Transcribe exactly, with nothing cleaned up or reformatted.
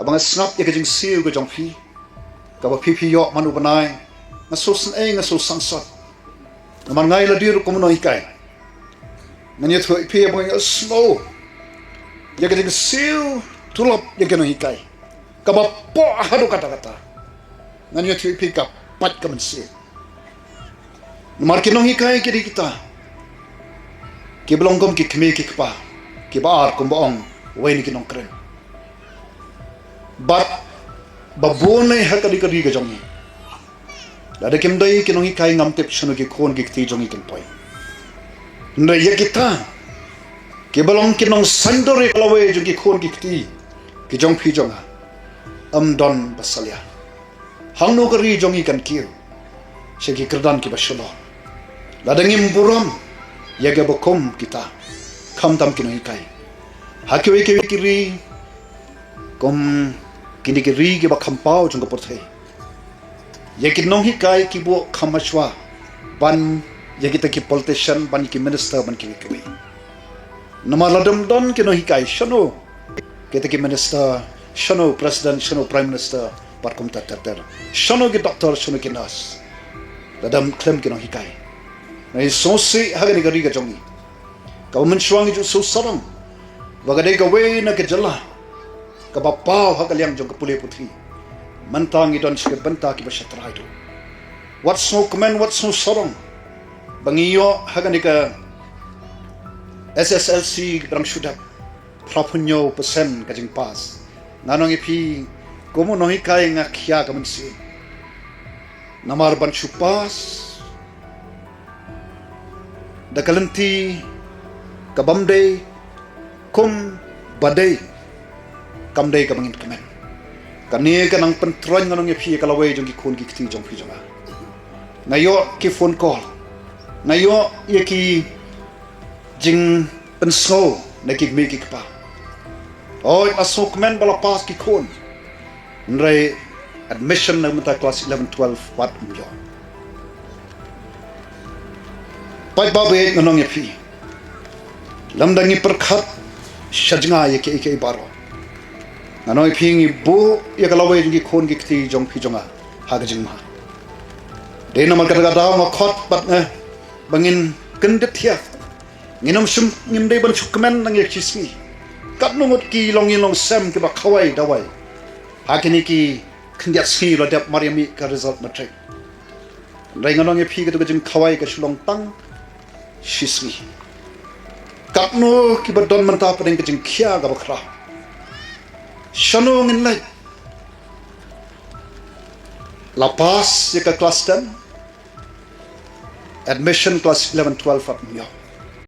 Haba nga sngap ïa ka jingsiew ka jong phi, kaba phi phi ïoh man u bnai, nga sngewsynei, nga sngewsangsot. Namar nga ïa lade ruh kum u nonghikai, ngan ïathuh ïa phi ba nga ïohsngew ïa ka jingsiew tulop ïa ki nonghikai, kaba poh haduh katta katta. Ngan ïathuh ïa phi ka pait ka mynsiem. Namar ki nonghikai ki dei kita kiba long kum ki kmie ki kpa, kiba ar kumba ong uwei na ki nongkren. Bad ba bun eh ha ka dei ka ri ka jong ngi, lada kim dei ki nonghikai ngam tip shano ki khun ki kti jong ngi kin poi. Hynrei ïa kita kiba long ki nongsaiñdur ïa ka lawei jong ki khun ki kti ki jong phi jong nga, ym don ba salia. Hangno ka ri jong ngi kan kiew? Sha ki kyrdan kiba shalor. Lada ngim burom ïa kiba kum kita, khamtam ki nonghikai, ha kiwei kiwei ki ri, kum kine ki ri kiba kham paw jong ka pyrthei, ïa ki nonghikai ki buh kham hashwa ban ïa kita ki politician, ban ïa ki minister, ban kiwei kiwei. Namar lada ym don ki nonghikai, shano kita ki minister, shano president, shano prime minister, bad kumta ter ter. Shano ki doctor, shano ki nurse, lada ym khlem ki nonghikai? Ngi sngewsih ha kane ka ri ka jong ngi, kaba mynshuwa ngi ju sngewsarong ba ka dei kawei na ka jylla kaba paw ha ka liang jong ka pule puthi. Mynta ngi don sha ki bynta kiba shatrai duh. Wat sngewkmen, wat sngewsarong ba ngi ïoh ha kane ka S S L C ba dang shu dep, phra phew hynñiew percent ka jingpass. Ngan ong ïa phi, kum u nonghikai nga khia ka mynsiem. Namar ban shu pass da ka lynti ka bym dei kumba dei, kam dei kaba ngin kmen. Kane ka nang pyntroiñ, ngan ong ïa phi, ïa ka lawei jong ki khun ki kti jong phi jong nga. Nga ïoh ki phone call, nga ïoh ïa ki jingpynsngew na ki kmie ki kpa. Oi, la sngewkmen ba la pass ki khun, hynrei admission na mynta class eleven twelve wat ym ïoh. Paidbah, ngan ong ïa phi, lymda ngi pyrkhat sha jngai ïa kiei kiei baroh, ngan ong ïa phi, ngi buh ïa ka lawei jong ki khun ki kti jong phi jong nga ha ka jingma. Dei namar kata ka daw nga khot bad nga ba ngin kyndit thiah. Ngin ym shym, ngim dei ban shu kmen tang ïa ka shisngi. Katno ngut ki longïing longsem kiba khawai dawai ha kine ki khyndiat sngi la dep mar ïa mih ka result matric. Hynrei ngan ong ïa phi, kato ka jingkhawai ka shu long tang shisngi. Katno kiba don mynta pdeng ka jingkhia kaba khraw. Shano ngin leit? La pass ïa ka class ten, admission class eleven twelve wat ym ïoh.